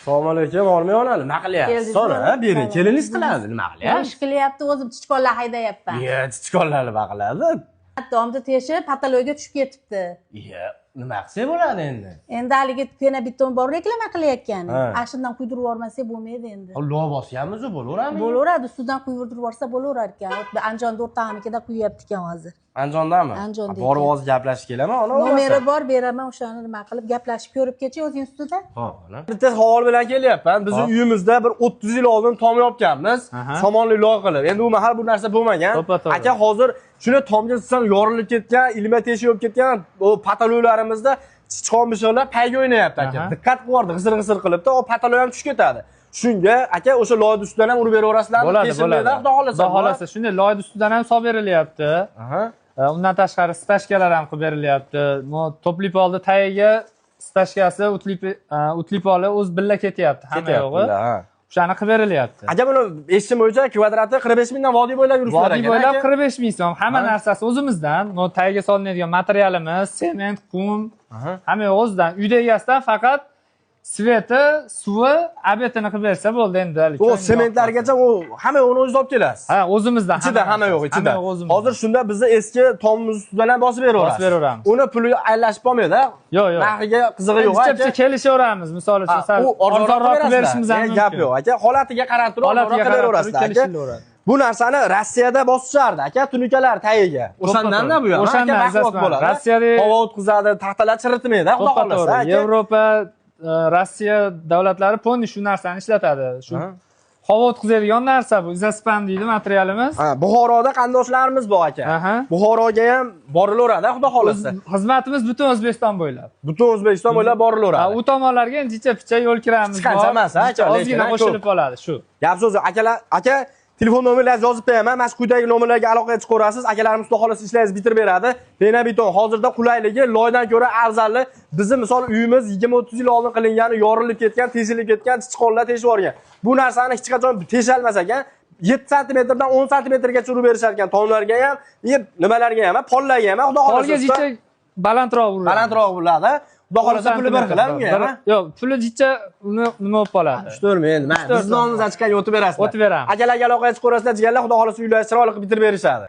Assalomu alaykum, olmay ona, nima qilyapsiz? Keldingizmi? Sora, bering, keliningiz qiladi, nima qilyapsiz? Ish qilyapti, o'zim chichqonlar haydayapman. Iya, chichqonlar nima qiladi? Tomni teshib, patologiya tushib ketibdi. Iya, nima qilsak bo'ladi endi? Endi haligi pena beton bor, reklama qilayotgan. Ha. Ana shundan quydirib yubormasak bo'lmaydi endi. Lov bosganmiz, bo'laveradimi? Bo'laveradi, ustidan quydirib yuborsa bo'laverar ekan. Andijonda o'rtog'imnikida quyyapti ekan hozir. Andijondami? Andijonda Borib ekan. hozir gaplashib kelaman, ona. Nomeri bor, beraman, o'shani nima qilib gaplashib ko'rib kecha o'zing ustida. Xo'p, ona. Bitta savol bilan kelyapman. Bizning uyimizda bir 30 yil oldin tom yopganmiz. Somonli loy qilib. Endi u mahal bu narsa bo'lmagan. To'ppa-to'g'ri. Aka, hozir shuni tomga tutsam yorilib ketgan, ilma teshik bo'lib ketgan, u patoloklarimizda sichqon mishiqlar payga o'ynayapti, aka. Diqqat qilib yubordi, g'isir-g'isir qilibdi, u patolog ham tushib ketadi. Shunga aka, o'sha loyni ustidan ham urib beraverasizlarmi? Bo'ladi, Teshilmaydi, bo'ladi. Xudo xohlasa. Xudo xohlasa, shunday loyni ustidan ham solib berilyapti. Undan tashqari стяжка lar ham qilib berilyapti. Mo тёплый polni tagiga стяжка si, утепли poli o'zi billa ketyapti, hamma Ketyapti, yo'g'i. ha. O'shani qilib berilyapti. Aka, buni eshitishim bo'yicha kvadrati 45 mingdan vodiy bo'ylab yuribsizlar Vodiy ekan, bo'ylab aka. 45 ming so'm. Hamma narsasi o'zimizdan. Mo tagiga solinadigan materialimiz, sement, qum, hamma yo'g'i o'zidan. Uyda egasidan faqat свет i, suvi, обед ini qilib bersa bo'ldi endi. Hali U ko'ngil sementlargacha u hamma uni o'zingiz olib kelasiz. Ha, o'zimizdan. Ichida hamma yo'q, ichida. Hamma yo'q o'zimizdan. Hozir shunda bizni eski tomimiz ustidan ham bosib beraverasiz. Bosib beraveramiz. Uni puli aralashib qolmaydi. Yo'q. Narxiga qizig'i yo'q, Picha aka. picha kelishaveramiz. Misol uchun, sal U arzonroq arzonroq qilib berishimiz ham berishimiz gap mumkin. yo'q, aka. Holatiga qarab turib, Holatiga arzonroq qilib qarab turib beraverasizlar, aka. kelishilaveradi. Bu narsani Rossiyada bosishardi, aka, tunukalar tagiga. O'shandan-da bu ham, O'shandan aka, baquvvat izasman. bo'ladi. Havo o'tkazadi, taxtalar chiritmaydi, xudo To'ppa xohlasa, to'g'ri. aka. Yevropa, Rossiya davlatlari полный shu narsani ishlatadi. Shu havo o'tkazadigan narsa bu. Izospan deydi materialimiz. Ha, Buxoroda qarindoshlarimiz bor, aka. Buxoroga ham borilaveradi, xudo xohlasa. Xizmatimiz butun O'zbekiston bo'ylab. Butun O'zbekiston bo'ylab borilaveradi. Ha, u tomonlarga endi jicha picha yo'l kiramiz. Hech qancha bor. emas, ha, Jicha aka, ozgina lekin, qo'shilib ko'p. qoladi shu. Gap so'zi, akalar, aka, telefon nomerlaringizni yozib qo'yaman. Mana shu quyidagi nomerlarga aloqaga chiqaverasiz. Akalarimiz xudo xohlasa ishlaringizni bitirib beradi. Pena beton hozirda qulayligi loydan ko'ra afzalli. Bizni misol uyimiz 20-30 yil oldin qilingani yorilib ketgan, teshilib ketgan, sichqonlar teshib yuborgan. Bu narsani hech qachon teshalmas ekan. 7 santimetrdan 10 santimetrgacha urib berishar ekan tomlarga ham, yeb nimalarga ham, pollarga ham, xudo xohlasa. Polga jicha balandroq uriladi. Balandroq bo'ladi. Xudo xohlasa puli bir xil unga ham. Yo'q, puli jicha uni nima bo'lib qoladi. 3-4 ming endi. Mana 3-4 biz nomimizdan chiqqan o'tib berasizlar. O'tib beramiz. Akalarga aloqaga chiqaverasizlar, jigarlar, xudo xohlasa uylarni chiroyli qilib bitirib berishadi.